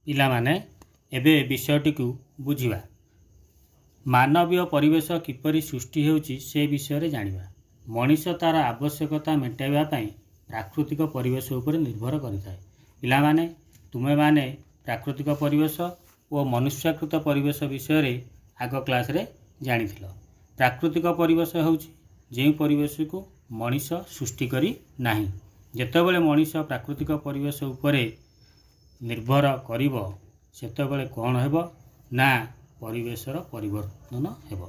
ପିଲାମାନେ, ଏବେ ବିଷୟଟିକୁ ବୁଝିବା। ମାନବୀୟ ପରିବେଶ କିପରି ସୃଷ୍ଟି ହେଉଛି, ସେ ବିଷୟରେ ଜାଣିବା। ମଣିଷ ତା'ର ଆବଶ୍ୟକତା ମେଣ୍ଟାଇବା ପାଇଁ ପ୍ରାକୃତିକ ପରିବେଶ ଉପରେ ନିର୍ଭର କରିଥାଏ। ପିଲାମାନେ, ତୁମେମାନେ ପ୍ରାକୃତିକ ପରିବେଶ ଓ ମନୁଷ୍ୟକୃତ ପରିବେଶ ବିଷୟରେ ଆଗ କ୍ଲାସ୍ରେ ଜାଣିଥିଲ। ପ୍ରାକୃତିକ ପରିବେଶ ହେଉଛି ଯେଉଁ ପରିବେଶକୁ ମଣିଷ ସୃଷ୍ଟି କରି ନାହିଁ। ଯେତେବେଳେ ମଣିଷ ପ୍ରାକୃତିକ ପରିବେଶ ଉପରେ ନିର୍ଭର କରିବ, ସେତେବେଳେ କ'ଣ ହେବ ନା ପରିବେଶର ପରିବର୍ତ୍ତନ ହେବ।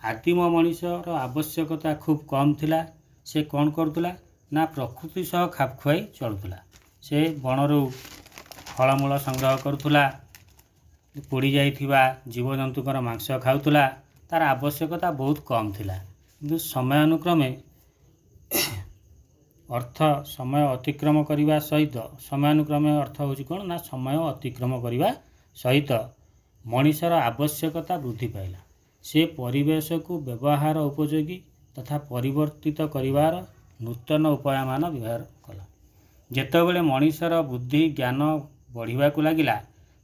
ଆଦିମ ମଣିଷର ଆବଶ୍ୟକତା ଖୁବ୍ କମ୍ ଥିଲା। ସେ କ'ଣ କରୁଥିଲା ନା ପ୍ରକୃତି ସହ ଖାପ ଖୁଆଇ ଚଳୁଥିଲା। ସେ ବଣରୁ ଫଳମୂଳ ସଂଗ୍ରହ କରୁଥିଲା, ପୋଡ଼ି ଯାଇଥିବା ଜୀବଜନ୍ତୁଙ୍କର ମାଂସ ଖାଉଥିଲା। ତା'ର ଆବଶ୍ୟକତା ବହୁତ କମ୍ ଥିଲା। କିନ୍ତୁ ସମୟାନୁକ୍ରମେ ଅର୍ଥ ସମୟ ଅତିକ୍ରମ କରିବା ସହିତ, ସମୟାନୁକ୍ରମେ ଅର୍ଥ ହେଉଛି କ'ଣ ନା ସମୟ ଅତିକ୍ରମ କରିବା ସହିତ ମଣିଷର ଆବଶ୍ୟକତା ବୃଦ୍ଧି ପାଇଲା। ସେ ପରିବେଶକୁ ବ୍ୟବହାର ଉପଯୋଗୀ ତଥା ପରିବର୍ତ୍ତିତ କରିବାର ନୂତନ ଉପାୟମାନ ବ୍ୟବହାର କଲା। ଯେତେବେଳେ ମଣିଷର ବୁଦ୍ଧି ଜ୍ଞାନ ବଢ଼ିବାକୁ ଲାଗିଲା,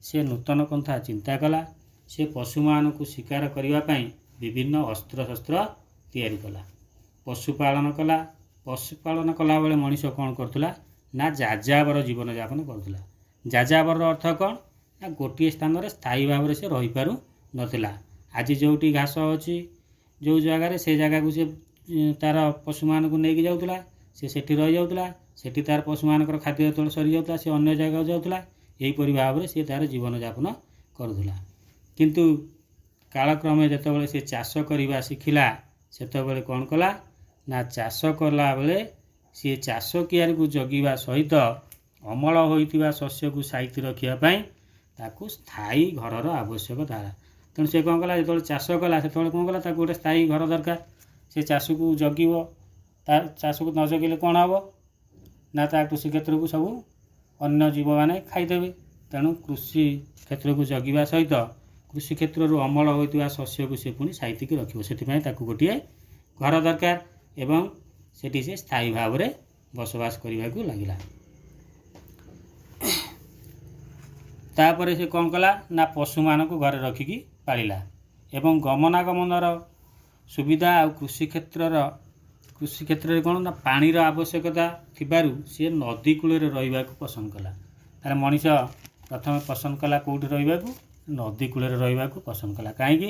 ସେ ନୂତନ ପନ୍ଥା ଚିନ୍ତା କଲା। ସେ ପଶୁମାନଙ୍କୁ ଶିକାର କରିବା ପାଇଁ ବିଭିନ୍ନ ଅସ୍ତ୍ରଶସ୍ତ୍ର ତିଆରି କଲା, ପଶୁପାଳନ କଲା। ପଶୁପାଳନ କଲାବେଳେ ମଣିଷ କ'ଣ କରୁଥିଲା ନା ଯାଯାବର ଜୀବନଯାପନ କରୁଥିଲା। ଯାଯାବରର ଅର୍ଥ କ'ଣ ନା ଗୋଟିଏ ସ୍ଥାନରେ ସ୍ଥାୟୀ ଭାବରେ ସେ ରହିପାରୁନଥିଲା। ଆଜି ଯେଉଁଠି ଘାସ ଅଛି ଯେଉଁ ଜାଗାରେ, ସେ ଜାଗାକୁ ସେ ତା'ର ପଶୁମାନଙ୍କୁ ନେଇକି ଯାଉଥିଲା। ସେ ସେଠି ରହିଯାଉଥିଲା। ସେଠି ତା'ର ପଶୁମାନଙ୍କର ଖାଦ୍ୟ ଯେତେବେଳେ ସରିଯାଉଥିଲା, ସେ ଅନ୍ୟ ଜାଗାକୁ ଯାଉଥିଲା। ଏହିପରି ଭାବରେ ସେ ତା'ର ଜୀବନଯାପନ କରୁଥିଲା। କିନ୍ତୁ କାଳକ୍ରମେ ଯେତେବେଳେ ସେ ଚାଷ କରିବା ଶିଖିଲା, ସେତେବେଳେ କ'ଣ କଲା ନା ଚାଷ କଲାବେଳେ ସିଏ ଚାଷ କିଆରିକୁ ଜଗିବା ସହିତ ଅମଳ ହୋଇଥିବା ଶସ୍ୟକୁ ସାଇତି ରଖିବା ପାଇଁ ତାକୁ ସ୍ଥାୟୀ ଘରର ଆବଶ୍ୟକତା ହେଲା। ତେଣୁ ସେ କ'ଣ କଲା? ଯେତେବେଳେ ଚାଷ କଲା, ସେତେବେଳେ କ'ଣ କଲା? ତାକୁ ଗୋଟେ ସ୍ଥାୟୀ ଘର ଦରକାର। ସେ ଚାଷକୁ ଜଗିବ। ତା ଚାଷକୁ ନ ଜଗିଲେ କ'ଣ ହେବ ନା ତା କୃଷି କ୍ଷେତ୍ରକୁ ସବୁ ଅନ୍ୟ ଜୀବମାନେ ଖାଇଦେବେ। ତେଣୁ କୃଷି କ୍ଷେତ୍ରକୁ ଜଗିବା ସହିତ କୃଷି କ୍ଷେତ୍ରରୁ ଅମଳ ହୋଇଥିବା ଶସ୍ୟକୁ ସେ ପୁଣି ସାଇତିକି ରଖିବ, ସେଥିପାଇଁ ତାକୁ ଗୋଟିଏ ଘର ଦରକାର ଏବଂ ସେଠି ସେ ସ୍ଥାୟୀ ଭାବରେ ବସବାସ କରିବାକୁ ଲାଗିଲା। ତାପରେ ସେ କ'ଣ କଲା ନା ପଶୁମାନଙ୍କୁ ଘରେ ରଖିକି ପାଳିଲା ଏବଂ ଗମନାଗମନର ସୁବିଧା ଆଉ କୃଷି କ୍ଷେତ୍ରରେ କ'ଣ ନା ପାଣିର ଆବଶ୍ୟକତା ଥିବାରୁ ସିଏ ନଦୀ କୂଳରେ ରହିବାକୁ ପସନ୍ଦ କଲା। ତାହେଲେ ମଣିଷ ପ୍ରଥମେ ପସନ୍ଦ କଲା କେଉଁଠି ରହିବାକୁ? ନଦୀ କୂଳରେ ରହିବାକୁ ପସନ୍ଦ କଲା। କାହିଁକି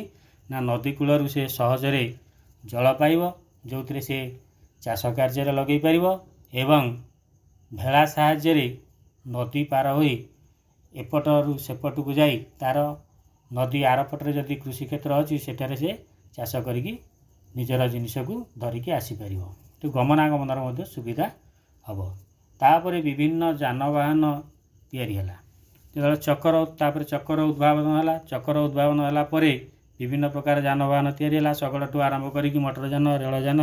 ନା ନଦୀ କୂଳରୁ ସେ ସହଜରେ ଜଳ ପାଇବ, ଯେଉଁଥିରେ ସେ ଚାଷ କାର୍ଯ୍ୟରେ ଲଗାଇ ପାରିବ ଏବଂ ଭେଳା ସାହାଯ୍ୟରେ ନଦୀ ପାର ହୋଇ ଏପଟରୁ ସେପଟକୁ ଯାଇ ତା'ର ନଦୀ ଆରପଟରେ ଯଦି କୃଷି କ୍ଷେତ୍ର ଅଛି, ସେଠାରେ ସେ ଚାଷ କରିକି ନିଜର ଜିନିଷକୁ ଧରିକି ଆସିପାରିବ। ତ ଗମନାଗମନର ମଧ୍ୟ ସୁବିଧା ହେବ। ତାପରେ ବିଭିନ୍ନ ଯାନବାହନ ତିଆରି ହେଲା। ଯେତେବେଳେ ଚକର, ତାପରେ ଚକର ଉଦ୍ଭାବନ ହେଲା। ଚକର ଉଦ୍ଭାବନ ହେଲା ପରେ ବିଭିନ୍ନ ପ୍ରକାର ଯାନବାହନ ତିଆରି ହେଲା। ଶଗଡ଼ଠୁ ଆରମ୍ଭ କରିକି ମଟର ଯାନ, ରେଳଯାନ,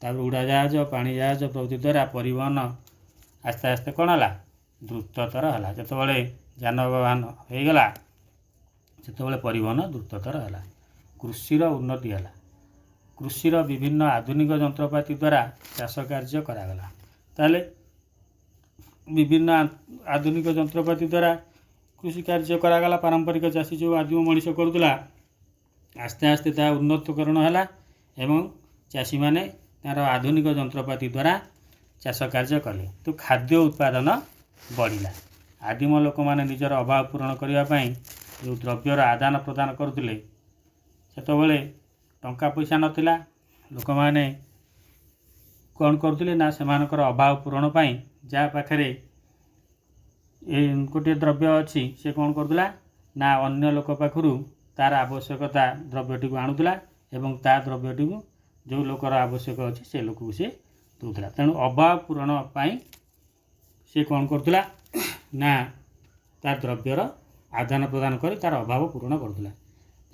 ତାପରେ ଉଡ଼ାଜାହାଜ, ପାଣି ଜାହାଜ ପ୍ରଭୃତି ଦ୍ୱାରା ପରିବହନ ଆସ୍ତେ ଆସ୍ତେ କ'ଣ ହେଲା? ଦ୍ରୁତତର ହେଲା। ଯେତେବେଳେ ଯାନବାହନ ହେଇଗଲା, ସେତେବେଳେ ପରିବହନ ଦ୍ରୁତତର ହେଲା। କୃଷିର ଉନ୍ନତି ହେଲା। କୃଷିର ବିଭିନ୍ନ ଆଧୁନିକ ଯନ୍ତ୍ରପାତି ଦ୍ୱାରା ଚାଷ କାର୍ଯ୍ୟ କରାଗଲା। ତାହେଲେ ବିଭିନ୍ନ ଆଧୁନିକ ଯନ୍ତ୍ରପାତି ଦ୍ୱାରା କୃଷି କାର୍ଯ୍ୟ କରାଗଲା। ପାରମ୍ପରିକ ଚାଷୀ ଯେଉଁ ଆଦିମ ମଣିଷ କରୁଥିଲା, ଆସ୍ତେ ଆସ୍ତେ ତାହା ଉନ୍ନତକରଣ ହେଲା ଏବଂ ଚାଷୀମାନେ ତା'ର ଆଧୁନିକ ଯନ୍ତ୍ରପାତି ଦ୍ୱାରା ଚାଷ କାର୍ଯ୍ୟ କଲେ। ତ ଖାଦ୍ୟ ଉତ୍ପାଦନ ବଢ଼ିଲା। ଆଦିମ ଲୋକମାନେ ନିଜର ଅଭାବ ପୂରଣ କରିବା ପାଇଁ ଯେଉଁ ଦ୍ରବ୍ୟର ଆଦାନ ପ୍ରଦାନ କରୁଥିଲେ, ସେତେବେଳେ ଟଙ୍କା ପଇସା ନଥିଲା। ଲୋକମାନେ କ'ଣ କରୁଥିଲେ ନା ସେମାନଙ୍କର ଅଭାବ ପୂରଣ ପାଇଁ ଯାହା ପାଖରେ ଏ ଗୋଟିଏ ଦ୍ରବ୍ୟ ଅଛି, ସେ କ'ଣ କରୁଥିଲା ନା ଅନ୍ୟ ଲୋକ ପାଖରୁ ତା'ର ଆବଶ୍ୟକତା ଦ୍ରବ୍ୟଟିକୁ ଆଣୁଥିଲା ଏବଂ ତା ଦ୍ରବ୍ୟଟିକୁ ଯେଉଁ ଲୋକର ଆବଶ୍ୟକ ଅଛି, ସେ ଲୋକକୁ ସେ ଦେଉଥିଲା। ତେଣୁ ଅଭାବ ପୂରଣ ପାଇଁ ସେ କ'ଣ କରୁଥିଲା ନା ତା ଦ୍ରବ୍ୟର ଆଦାନ ପ୍ରଦାନ କରି ତା'ର ଅଭାବ ପୂରଣ କରୁଥିଲା।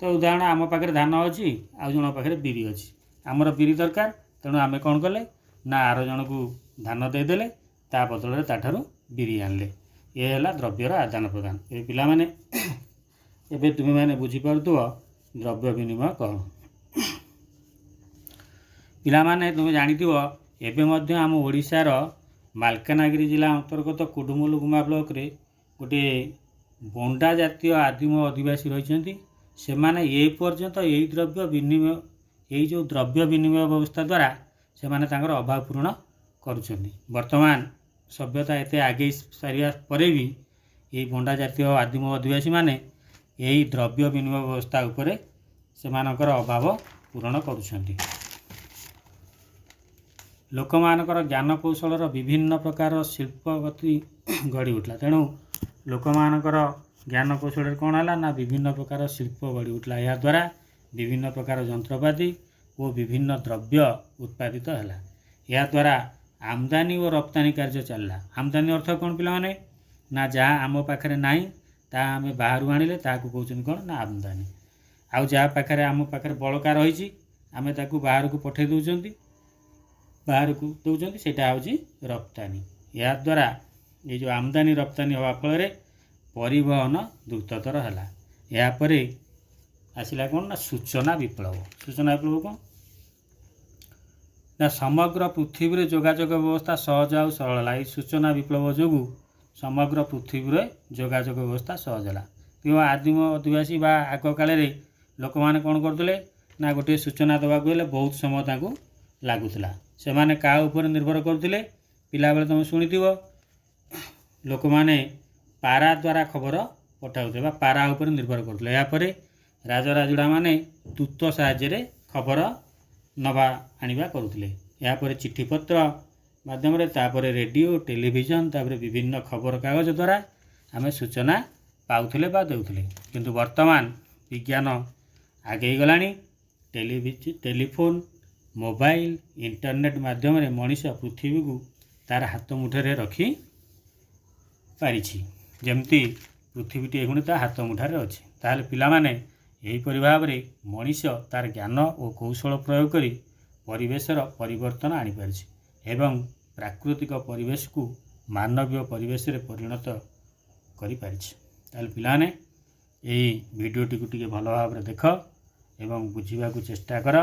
ତ ଉଦାହରଣ, ଆମ ପାଖରେ ଧାନ ଅଛି, ଆଉ ଜଣଙ୍କ ପାଖରେ ବିରି ଅଛି। ଆମର ବିରି ଦରକାର, ତେଣୁ ଆମେ କ'ଣ କଲେ ନା ଆର ଜଣକୁ ଧାନ ଦେଇଦେଲେ, ତା ବଦଳରେ ତା'ଠାରୁ ବିରି ଆଣିଲେ। ଏ ହେଲା ଦ୍ରବ୍ୟର ଆଦାନ ପ୍ରଦାନ। ଏ ପିଲାମାନେ, ଏବେ ତୁମେମାନେ ବୁଝିପାରୁଥିବ ଦ୍ରବ୍ୟ ବିନିମୟ କ'ଣ। ପିଲାମାନେ, ତୁମେ ଜାଣିଥିବ, ଏବେ ମଧ୍ୟ ଆମ ଓଡ଼ିଶାର ମାଲକାନଗିରି ଜିଲ୍ଲା ଅନ୍ତର୍ଗତ କୁଡୁମୁଲୁଗୁମା ବ୍ଲକରେ ଗୋଟିଏ ବଣ୍ଡା ଜାତୀୟ ଆଦିମ ଅଧିବାସୀ ରହିଛନ୍ତି, ସେମାନେ ଏ ପର୍ଯ୍ୟନ୍ତ ଏଇ ଦ୍ରବ୍ୟ ବିନିମୟ, ଏଇ ଯେଉଁ ଦ୍ରବ୍ୟ ବିନିମୟ ବ୍ୟବସ୍ଥା ଦ୍ୱାରା ସେମାନେ ତାଙ୍କର ଅଭାବ ପୂରଣ କରୁଛନ୍ତି। ବର୍ତ୍ତମାନ ସଭ୍ୟତା ଏତେ ଆଗେଇ ସାରିବା ପରେ ବି ଏଇ ବଣ୍ଡା ଜାତୀୟ ଆଦିମ ଅଧିବାସୀମାନେ ଏଇ ଦ୍ରବ୍ୟ ବିନିମୟ ବ୍ୟବସ୍ଥା ଉପରେ ସେମାନଙ୍କର ଅଭାବ ପୂରଣ କରୁଛନ୍ତି। ଲୋକମାନଙ୍କର ଜ୍ଞାନକୌଶଳର ବିଭିନ୍ନ ପ୍ରକାର ଶିଳ୍ପଗତି ଗଢ଼ି ଉଠିଲା। ତେଣୁ ଲୋକମାନଙ୍କର ଜ୍ଞାନକୌଶଳରେ କ'ଣ ହେଲା ନା ବିଭିନ୍ନ ପ୍ରକାର ଶିଳ୍ପ ଗଢ଼ି ଉଠିଲା। ଏହାଦ୍ୱାରା ବିଭିନ୍ନ ପ୍ରକାର ଯନ୍ତ୍ରପାତି ଓ ବିଭିନ୍ନ ଦ୍ରବ୍ୟ ଉତ୍ପାଦିତ ହେଲା। ଏହାଦ୍ୱାରା ଆମଦାନୀ ଓ ରପ୍ତାନି କାର୍ଯ୍ୟ ଚାଲିଲା। ଆମଦାନୀ ଅର୍ଥ କ'ଣ ପିଲାମାନେ? ନା ଯାହା ଆମ ପାଖରେ ନାହିଁ, ତାହା ଆମେ ବାହାରୁ ଆଣିଲେ ତାହାକୁ କହୁଛନ୍ତି କ'ଣ ନା ଆମଦାନୀ। ଆଉ ଯାହା ପାଖରେ ଆମ ପାଖରେ ବଳକା ରହିଛି, ଆମେ ତାକୁ ବାହାରକୁ ପଠାଇ ଦେଉଛନ୍ତି, ବାହାରକୁ ଦେଉଛନ୍ତି, ସେଇଟା ହେଉଛି ରପ୍ତାନି। ଏହାଦ୍ୱାରା ଏଇ ଯେଉଁ ଆମଦାନୀ ରପ୍ତାନି ହେବା ଫଳରେ ପରିବହନ ଦ୍ରୁତତର ହେଲା। ଏହାପରେ ଆସିଲା କ'ଣ ନା ସୂଚନା ବିପ୍ଳବ। ସୂଚନା ବିପ୍ଳବ କ'ଣ ନା ସମଗ୍ର ପୃଥିବୀରେ ଯୋଗାଯୋଗ ବ୍ୟବସ୍ଥା ସହଜ ଆଉ ସରଳ ହେଲା। ଏଇ ସୂଚନା ବିପ୍ଳବ ଯୋଗୁଁ ସମଗ୍ର ପୃଥିବୀରେ ଯୋଗାଯୋଗ ବ୍ୟବସ୍ଥା ସହଜ ହେଲା। କିମ୍ବା ଆଦିମ ଅଧିବାସୀ ବା ଆଗ କାଳରେ ଲୋକମାନେ କ'ଣ କରୁଥିଲେ ନା ଗୋଟିଏ ସୂଚନା ଦେବାକୁ ହେଲେ ବହୁତ ସମୟ ତାଙ୍କୁ ଲାଗୁଥିଲା। ସେମାନେ କାହା ଉପରେ ନିର୍ଭର କରୁଥିଲେ? ପିଲାବେଳେ ତୁମେ ଶୁଣିଥିବ, ଲୋକମାନେ ପାରା ଦ୍ୱାରା ଖବର ପଠାଉଥିଲେ ବା ପାରା ଉପରେ ନିର୍ଭର କରୁଥିଲେ। ଏହାପରେ ରାଜରାଜୁଡ଼ାମାନେ ଦୂତ ସାହାଯ୍ୟରେ ଖବର ନେବା ଆଣିବା କରୁଥିଲେ। ଏହାପରେ ଚିଠିପତ୍ର ମାଧ୍ୟମରେ, ତାପରେ ରେଡ଼ିଓ, ଟେଲିଭିଜନ, ତାପରେ ବିଭିନ୍ନ ଖବରକାଗଜ ଦ୍ୱାରା ଆମେ ସୂଚନା ପାଉଥିଲେ ବା ଦେଉଥିଲେ। କିନ୍ତୁ ବର୍ତ୍ତମାନ ବିଜ୍ଞାନ ଆଗେଇ ଗଲାଣି। ଟେଲିଫୋନ୍, ମୋବାଇଲ, ଇଣ୍ଟରନେଟ୍ ମାଧ୍ୟମରେ ମଣିଷ ପୃଥିବୀକୁ ତାର ହାତ ମୁଠାରେ ରଖି ପାରିଛି। ଯେମିତି ପୃଥିବୀଟି ଏଗୁଣି ତା ହାତ ମୁଠାରେ ଅଛି। ତାହେଲେ ପିଲାମାନେ, ଏହିପରି ଭାବରେ ମଣିଷ ତାର ଜ୍ଞାନ ଓ କୌଶଳ ପ୍ରୟୋଗ କରି ପରିବେଶର ପରିବର୍ତ୍ତନ ଆଣିପାରିଛି ଏବଂ ପ୍ରାକୃତିକ ପରିବେଶକୁ ମାନବୀୟ ପରିବେଶରେ ପରିଣତ କରିପାରିଛି। ତାହେଲେ ପିଲାମାନେ, ଏଇ ଭିଡ଼ିଓଟିକୁ ଟିକେ ଭଲ ଭାବରେ ଦେଖ ଏବଂ ବୁଝିବାକୁ ଚେଷ୍ଟା କର।